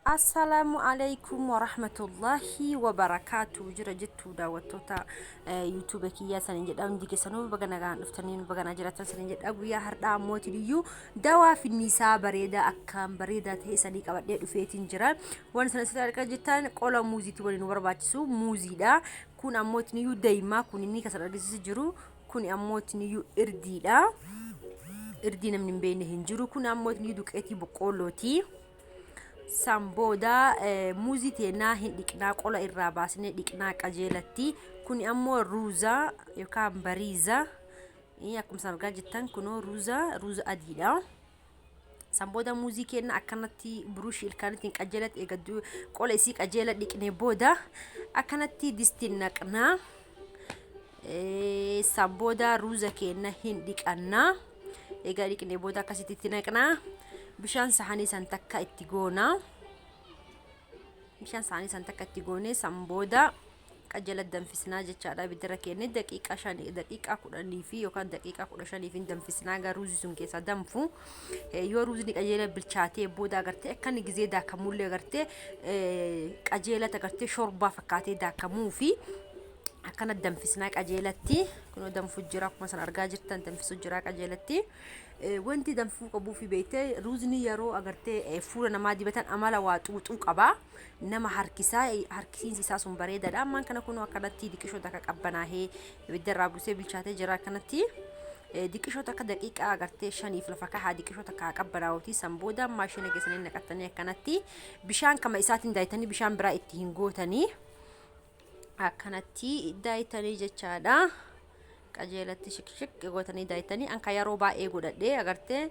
Assalaamu alaikum warahmatullahi wabarakaatu. Jira jettu daawwattoota YouTube kiyyaa saniin jedha. Hundi keessanuu baga nagaan dhuftanii, baga nagaan jiraattan saniin jedha. Guyyaa har'aa ammootiin iyyuu dawaa finniisaa bareedaa, akkaan bareedaa ta'e sanii qabadhee dhufeetiin jira. Waan sana asirraa argaa jirtan qola muuziitti waliin nu barbaachisu muuziidha. Kun ammootiin iyyuu daa'imaa kun inni kan argisiisu jiru kun ammootiin iyyuu irdiidha. Irdii namni hin beekne hin jiru. Kun ammootiin iyyuu duqeetii boqqoollooti. San booda muuzii teennaa hin dhiqnaa, qola irraa baasnee dhiqnaa qajeelatti. Kun ammoo ruuza yookaan bariiza. Akkuma isin argaa jirtan kunoo ruuza, ruuza adiidha. San booda muuzii keenna akkanatti buruushii ilkaaniitiin qajeelatti eega qola isii qajeela dhiqnee booda akkanatti distiin naqnaa. San booda ruuza keenna hin dhiqannaa. Egaa dhiqnee booda akkasitti itti naqnaa. Bishaan sahanii san takka itti goona. Bishaan sahanii san takka itti goonee san booda qajeela danfisnaa jechaadha. Ibiddarra keenne daqiiqaa 5, daqiiqaa 10 fi yookaan daqiiqaa 15 hin danfisnaa gara ruuzi sun keessaa danfu. Yoo ruuzni qajeela bilchaatee booda agartee akka inni gizee daakamullee agartee qajeelatti agartee shorbaa fakkaatee daakamuu fi akkana danfisnaa qajeelatti. Kunoo danfu jira, akkuma san argaa jirtan danfisu jira qajeelatti. Wanti danfuu qabuu fi beektee ruuzni yeroo agartee fuula namaa dibatan amala waa xuuxuu qaba. Nama harkisaa, harkisiinsi isaa sun bareedaadha. Ammaan kana kunoo akkanatti diqishoo takka qabbanaahee ibidda irraa buusee bilchaatee jira akkanatti. Diqishoo takka daqiiqaa agartee 5f lafa kahaa, diqishoo takka haa qabbanaa'uuti. San booda maashina keessanii naqattanii akkanatti bishaan kama isaatiin daayitanii, bishaan biraa itti hin gootanii. Akkanatti daayitanii jechaadha. Qajeelatti shikshik gootanii daayitanii. Anka yeroo baay'ee godhadhee agartee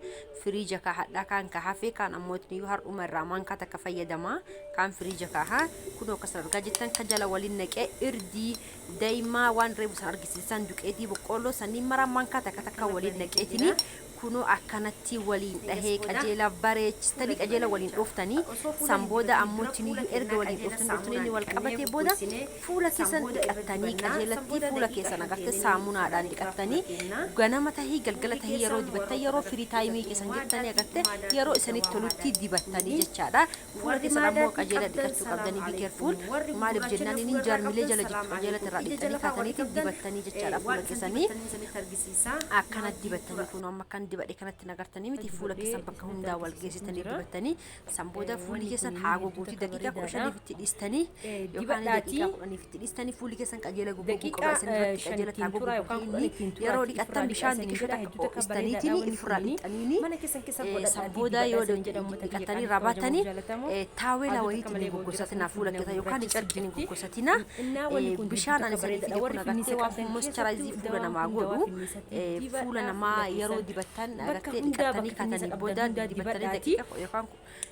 firiija kaahadha. Kaan ka hafe, kaan ammoo iyyuu har'uma irraa maankaa takka fayyadama. Kaan firiija kaaha. Kunoo akkas argaa jirtan ka jala waliin naqee irdii, daa'imaa, waan reefu san argisiisan, duqeetii boqqoolloo sanniin maraa maankaa takka takka waliin naqeetini kunoo akkanatti waliin dhahee qajeela bareechistanii qajeela waliin dhooftanii. San booda ammoo tiniyyuu erga waliin dhooftanii dhooftanii inni wal qabatee booda fuula keessan dhiqattanii qajeelatti fuula keessan agartee saamunaadhaan dhiqattanii, ganama tahii galgala tahii yeroo dibattan, yeroo free time keessan jirtanii agartee yeroo isanitti tolutti dibattanii jechaadha. Fuula keessan ammoo qajeela dhiqachuu qabdanii. Be careful. Maaliif jennaan inni jaarmilee jala jirtu qajeelatti irraa dhiqxanii kaataniiti dibattanii jechaadha. Fuula keessanii akkana dibattanii, kun amma akkan dibadhe kanatti nagartanii miti, fuula keessan bakka hundaa wal geessitanii dibattanii. San booda fuulli keessan haa goguuti daqiiqaa 15f itti dhiistanii yookaan daqiiqaa 10f itti dhiistanii fuulli keessan qajeela gogoguu qaba. Isin irratti qajeela haa goguuti. Inni yeroo dhiqattan bishaan diqishoo takka ho'istaniitiin ifirraa dhiqxaniini san booda yoo dhiqattanii irraa baatanii taawela wayiitiin hin goggosatina fuula keessan yookaan carqiin hin goggosatina. Bishaan ani sanii fide kun agartee waan moisturize fuula namaa godhu. Fuula namaa yeroo dibattan agartee dhiqattanii kaatanii booda dibattanii daqiiqa yookaan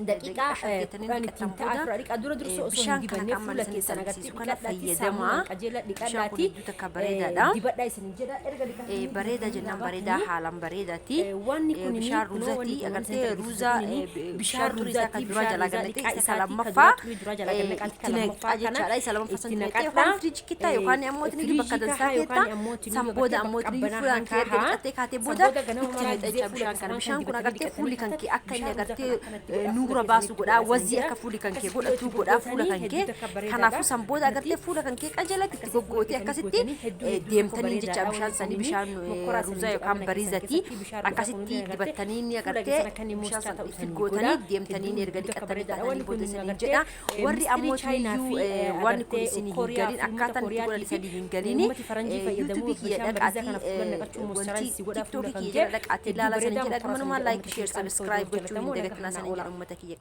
daqiiqaa 5 jettanii 10 dhiqattan ittiin ta'a booda fira dhiqaa dura dursoo osoo hin bishaan kana dibannee kan fuula amma keessan isinitti agartee argisiisu kana dhiqadhaatii fayyadamaa. saamunaan qajeela Bishaan kun dhiqadhaatii hedduu takka bareedaadha. Dibadhaa isin jedha erga dhiqattanii Bareeda dibattanii jennaan irraa bareedaa, baatanii haalaan bareedaati. Wanni kunini Bishaan kunoo wanni ruuzaati kun waan agartee isinitti argisiisu ruuza kunini bishaan bishaan xurii isaa kan ruuzaati duraa bishaan jalaa ruuzaa gannatee dhiqaa isa isaatii ka lammaffaa duraa xurii duraa jalaa gannaqaati ka itti lammaffaa naqxaa kana jechaadha. Isa lammaffaa san itti itti naqxee naqadhaa. yookaan firiijii kittaa yookaan ammoo itti bakka Firiijii dansaa kahaa keetta. yookaan ammoo San tiniyyuu booda agartee ammoo bakka tiniyyuu qabbanaa fuulaan kee erga kahaa. dhiqattee kaatee San booda booda ganama itti maraa naqxa gizee jecha fuula bishaan kana. keessan waan Bishaan kan kun dibattanii agartee dhiqattanii fuulli kan kaatan kee akka inni bishaan ruuzaa agartee kana akkanatti godhaa fuula nuura keessanitti baasu godhaa, godhaa isin wazii jedha. akka fuulli kan kee Akkasitti yoo godhatu itti godhaa fuula goggootanii kan hedduu kee. takka bareedaadha. Kanaafuu san booda Kanatti agartee fuula kan kee qajeelatti itti akkasii fuula goggootee keessanii akkasitti gootanii hedduu hedduu tokko deemtanii jecha bareedaadha. bishaan Wanni sanii kunini bishaan mokkoraa isin ruuzaa jedha yookaan mana keessan bariizati keessatti bishaan ruuzaa akkasitti kunillee agartee dibattanii ni fuula agartee keessan akka inni bishaan moisture san ta'u itti isin gootanii godha. deemtanii Hedduu erga hedduu takka dhiqattanii bareedaadha. kaatanii Wanni booda kun isiniin agartee jedha. Warri mistirii ammoo Chaayinaa fi iyyuu wanni kun agartee isinii hin Kooriyaa galin fi uummata akkaataan itti godhan Kooriyaatii fi isinii hin galini uummati faranjii fayyadamu YouTube kiyya bishaan bariizaa dhaqaatii kana fuula naqachuu wanti moisturize godha fuula TikTok kan kiyya kee jala dhaqaatii hedduu ilaalaa sanii bareedaa jedha. mokkoraa isin Gamanuma jedha like, uummata share, kiyya qaamni subscribe kabajoo gochuu hin jaallatamoo naga dagatinaa hanaa sanii oola. jedha uummata kiyya.